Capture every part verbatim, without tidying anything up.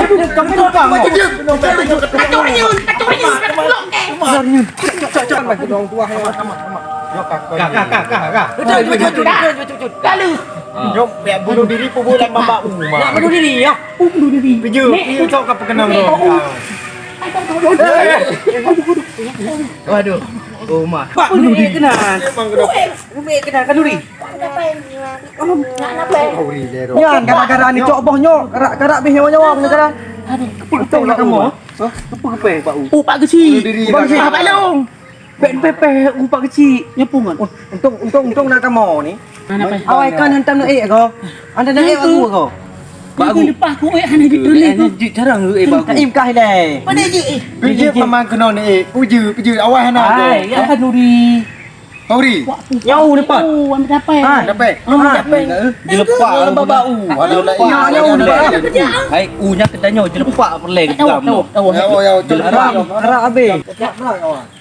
Aduh, kamu tukang. Kacau, kacau, kacau, kacau. Kah, kah, kah, kah, kah. Betul, betul, betul, betul, betul. Lalu. Nyok, pihak bunuh diri pun bulan babak u. Nak bunuh diri, ya? Pun bunuh diri. Pijak, pijak sok ka pekenang dong. Waduh. Oh, mah. Pak, bunuh diri kena. Memang kena. Bunuh diri kena, kanduri. Nyan, gara-gara ni cok boh nyok, karak-karak bih nyawa-nyawa, gara-gara. Aduh, untung nak kamu. Hah? Apa, apa, Pak U? Oh, Pak Gesi. Bunuh diri. Pak Gesi. Ah, Pak Long. Bèk pèh-pèh, oh, Pak Gesi. Nyapu ngon. Untung, untung, untung nak kamu ni. Awai kan hantam nak ék ko. Hantam nak ék aku ko. Baru lepas ku ék hana jitulis. Hana jitulis, jarang ék baru. Taim kah ilai. Pada je, eh. Pijak paman kena ni, eh. Pijak, pijak. Awai hana ko. Hai, ya kan Nuri. Nuri. Nyau lepas. Oh, ambil dapat. Ha, dapat. Ambil dapat. Dilepas. Dalam babak u. Ada ulah. Nyau, nyau lepas. Hai, u nya kita nyau dilepas perleng dalam. Tahu, tahu. Ya, ya, ya. Dilepas. Harap habis.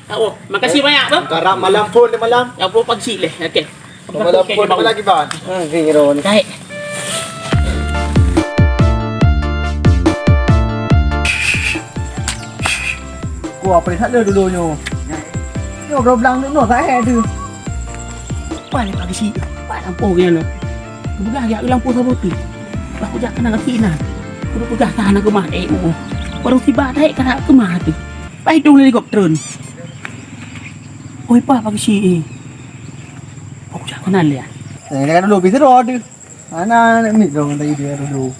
Oh, makasih banyak, Bang. Karap malam phone dia malam. Ya, puluh pagi leh. Okey. Kepala pun lagi, Bang. Ah, kira ni. Baik. Ku apa ni salah dulu nyo. Nyo bro blang tu no, tak ada tu. Apa ni pagi si? Apa lampu ni no? Kebelah ya lampu sama tu. Lah kujak kena kaki nah. Kudu kujak sana ke mah, eh, oh. Baru tiba naik kana ke mah tu. Pai tu helikopter. Oi, pa pagi si, eh. Aku cak kenal ya. Eh, jangan dulu, bisa roh tu. Ana anak mit dong tadi dia dulu.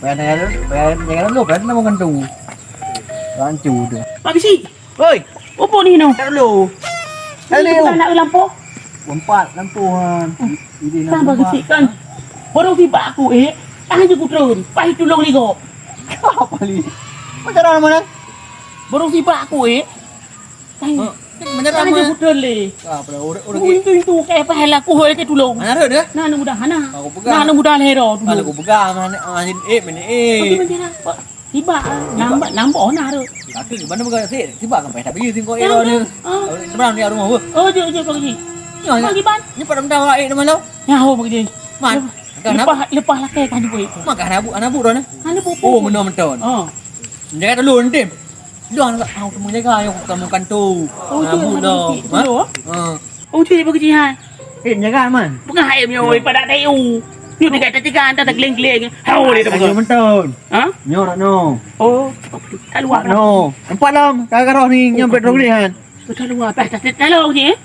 Bayar, bayar, bayar, jangan dulu, bayar nama kan tu. Rancu tu. Pak Bisi. Oi. Opo ni no? Jangan dulu. Ini bukan nak lampu. Empat lampu, ha. Ini nak Tambah empat. Kecil kan. Baru tiba aku, eh. Ah, je ku turun. Pai tulung ligo. Apa ni? Macam mana? Baru tiba aku, eh. Hai. Ha, menyerah. Kan mana? Dia betul le. Apa dah? Orang, orang. Itu, itu kayak apa hal aku hal ke tulung. Mana ada dia? Nah, anu mudah mana? Aku pegang. Nah, anu mudah hero dulu. Kalau aku pegang, mana, ah, eh, mana, eh. Tapi macam apa? Tiba, nampak, nampak oh, nah, ada. Aku gimana pegang sih? Tiba kan payah tapi singkong eh, ni. Ah. Sebenarnya ni rumah apa? Oh, je, je, Pak Haji. Ya, ya. Pak Haji, Ban. Ni pada mentah, eh, nama lo? Ya, oh, Pak Haji. Man. Lepas, lepas lah, kayak kan, Pak. Makan abu, anak abu dah ni. Anak abu. Oh, menang menton. Ah. Jaga dulu, nanti. Dah nak, ah, kamu jaga, ayo, kamu kantor. Oh, tu, abu dah. Ha? Ha. Oh, tu, dia pergi hai. Eh, jaga, Man. Peungahat, eh, meunyoe pada ada eu. Nyoe tiga tiga anda tak keling-keling. Hau, dia dah ayo, pegang. Menton. Ha? Nyoe, Ratno. Oh, tak luar. Ratno. Nampak lam, kagak roh ni, nyoe petrol ni, Han. Betul luar, pas tak talo ni, eh?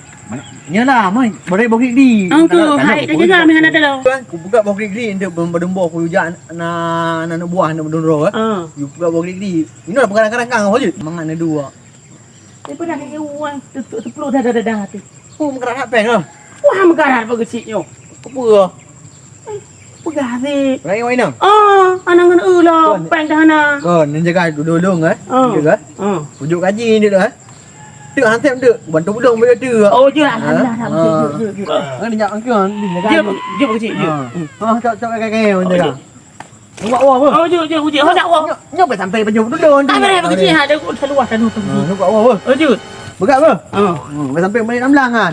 Nyoe lah, Man. Boleh bagi di. Ah, tu, hai, tak jaga, meh, anak talo. Kan, ku buka bagi di, untuk berdembo, ku jak na, na, na buah, na berdembo, eh. Ah. You buka bagi di. Ini dah pegang rangkang-rangkang, apa je? Mangan ada dua. Daripada hari uang tutup sepuluh dah, dah, dah, dah tu. Oh, meukarat peng lah. Wah, meukarat apa kecil nyo? Apa? Peugah sih. Orang yang mana? Ah, anak ngan eu lah, peng dah na. Kon, ni jaga dulu-dulu kan? Ah. Jaga. Ah. Ujuk kaji ni tu kan? Tu hansip tu. Bantu pulang boleh tu. Oh, je lah. Ha? Alhamdulillah, alhamdulillah. Ha. Kan dia angkat ni jaga. Dia, dia kecil je. Ha. Ha, cok, cok, kai, kai, kai, jaga. Nampak wah apa? Oh, jeuet, jeuet, jeuet. Nampak wah. Nyoe, nyoe sampai pajoh dulu. Ah, boleh, begitu. Ha, nampak wah apa? Oh, jeuet. Berat apa? Ah. Hmm, sampai balik enam belas kan.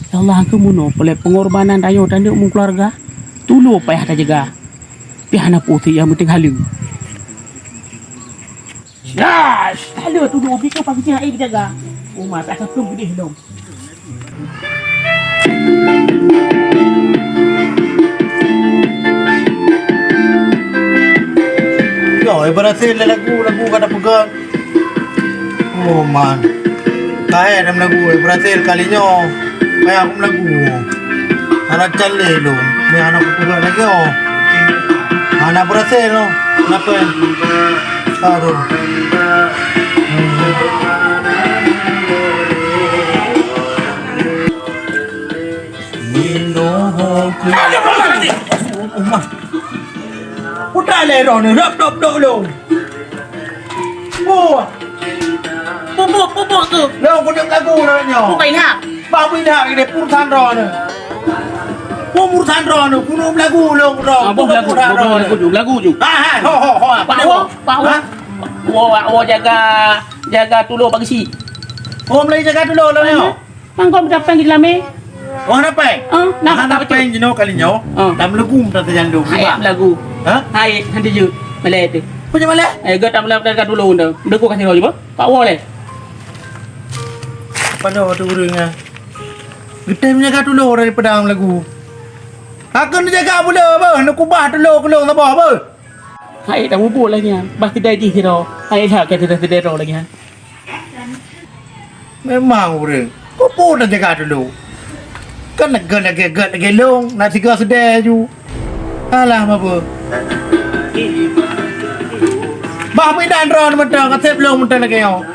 Ya Allah, keumu nyoe, pengorbanan tanyoe tanyoe meukeuluarga, tulo payah tajaga. Pih hana pusing nyang penting haleue. Dah, haleue tulo bika pagi air jaga. Oh, mata satu gede dong. Yo, eh, berhasil lah lagu, lagu kada pegang. Oh, man. Tahe dalam lagu, eh, berhasil kali nyo. Payah aku lagu. Anak calé lo. Ni anak aku pegang lagi, oh. Anak berhasil lo. Kenapa? Aduh. Minum kopi. Aduh, Mak. Udah lé roh ni, rap, rap, rap, rap. Oh. Pupuk, pupuk tu. Lo, kau tengok lagu lah nyo. Bukan Ilham. Bah, Ilham ni, pur sandra ni. Pur sandra ni, kuno lagu lo, bro. Ah, boh lagu, boh lagu, lagu ju, lagu ju. Ha, ha, ho, ho, ho. Pak Wo, Pak Wo. Ha? Wo, Wo jaga, jaga tulo bak gesi. Oh, mulai jaga tulo lah nyo. Mangkok meudapat di dalam, eh. Oh, hana pèng? Ah, nah, hana pèng jinoe kali nyoe. Ah. Lam lagu meuta tajandung. Hai, lagu. Ha? Hai, nanti je. Malai tu. Apa je malai? Eh, gata malai dah dulu dah. Dah gua kasih roh je, bah. Pak Wo leh. Pada waktu urang ah. Geutem nyaga tulo dari pedang lagu. Akan jaga pula, bah. Nak kubah tulo kulong tabah, bah. Hai, dah bubur lagi ah. Bah kedai jih kira. Hai, dah ke kedai-kedai roh lagi ah. Memang ureueng. Kok pun na jaga dulu. Kan lagèe-lagèe gèt lagèe long, na tiga sedai ju. Alah, maba. Bah, pindah droe mantong, ka sép long mantong lagèe nyoe.